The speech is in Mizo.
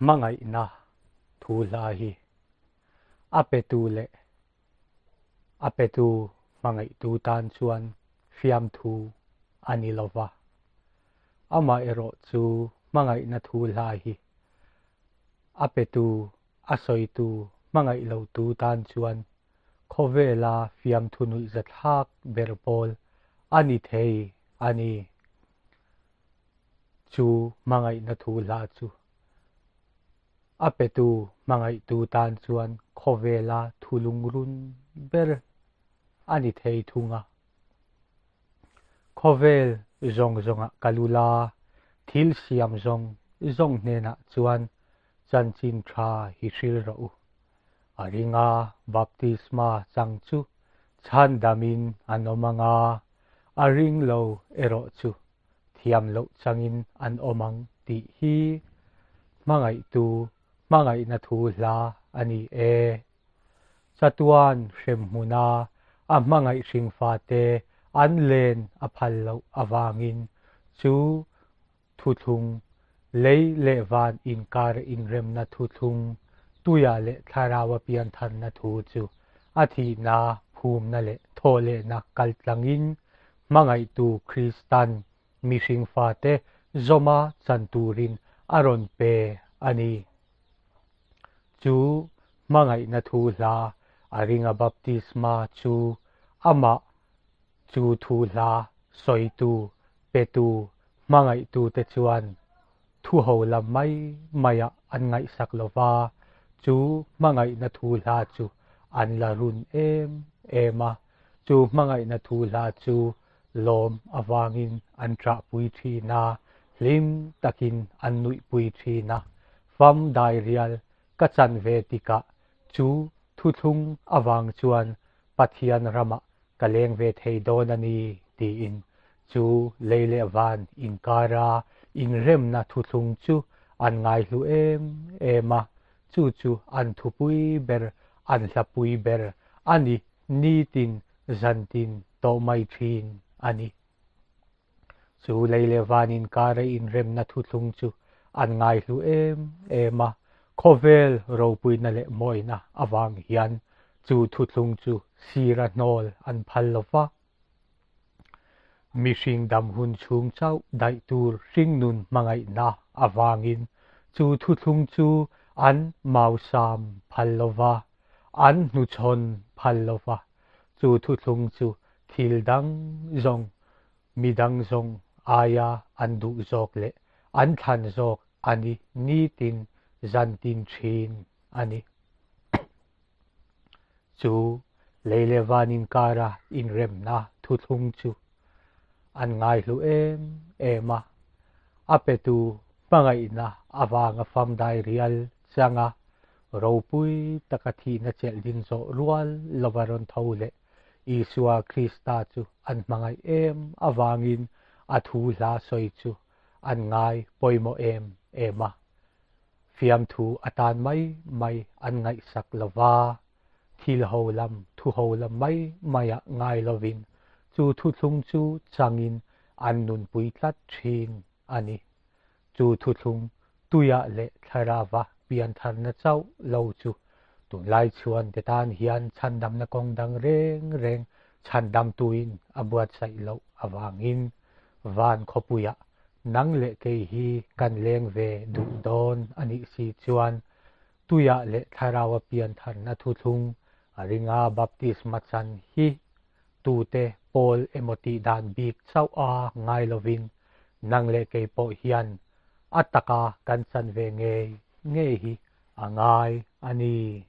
Hmangaihna thu hla hi a petu leh a petu hmangaihtu tan chuan fiamthu a ni lo va. Amaherawh chu hmangaihna thu hla hi a petu, a sawitu, hmangaih lotu tan chuan khawvela fiamthu nuihzathlak ber pawl a ni thei a ni. Chu hmangaihna thu hla chu a petu hmangaihtu tan chuan khawvela thu lungrun ber a ni thei thung a. Khawvel zawng zawngah ka lu la, thil siam zawng zawng hnenah chuan chanchin tha hi hril rawh u. A ringa baptisma chang chu chhandamin an awm ang a, a ring lo erawh chu thiam loh changin an awm ang tih hi hmangaihtu hmangaihna thu hla a ni e. Chatuan hremhmuna a hmangaih hringfate an len a phal loh avangin chu thuthlung, lei leh van inkar inremna thuthlung, tuia leh thlaraua piantharna thu chu a thihna, phumna leh thawhlehna kaltlangin hmangaihtu Kristan mihring fate zawma chan turin a rawn pe a ni. Chu hmangaihna thu hla a ringa baptisma chu amah chu thu hla sawitu, petu, hmangaihtute chuan thu ho lam mai maiah an ngaihsak lo va, chu hmangaihna thu hla chu an la run em em a, chu hmangaihna thu hla chu lawm avangin an ṭahpui ṭhin a, hlim takin an nuihpui ṭhin a. Fam dairial ka chan ve tikah chu thuthlung avang chuan Pathian ramah ka leng ve thei dawn a ni tiin chu lei leh van inkara inremna thuthlung chu an ngaihlu em em a, chu chu an thupui ber, an hlapui ber a ni nitin zantin tawh mai thin a ni. Chu lei leh van inkara inremna thuthlung chu an ngaihlu em em a, khawvel ropuina leh mawina avang hian chu thuthlung chu sira hnawl an phal lo va. Mihring dam hun chhung chauh daih tur hringnun hmangaihna avangin chu thuthlung chu an mausam phal lo va, an hnuchhawn phal lo va. Chu thuthlung chu thil dang zawng, mi dang zawng aia an duh zawk leh an thlan zawk a ni nitin zantin thin a ni. Chu lei leh van inkara inremna thuthlung chu an ngaihlu em em a, a petu hmangaihna avanga famdai rial changa ropui taka thihna chelh ding zawh rual lova rawn tho leh Isua Krista chu an hmangaih em avangin a thu hla sawi chu an ngai pawimawh em em a. Fiamthu atan mai mai an ngaihsak lo va, thil ho lam thu ho lam mai maiah ngai lovin chu thuthlung chu changin an nunpui tlat thin a ni. Chu thuthlung tuiah leh thlarava piantharna chauh lo chu tunlai chhuan te tan hian chhandamna kawng dang reng reng chhandamtuin a buatsaih loh avangin van khawpuiah nang leh kei hi kan leng ve duh dawn a nih si chuan tuiah leh thlaraua piantharna thuthlung a ringa baptisma chan hi tute pawl emaw tih dan bik chauh a ngai lovin nang leh kei pawh hian a taka kan chan ve ngei ngei hi a ngai a ni.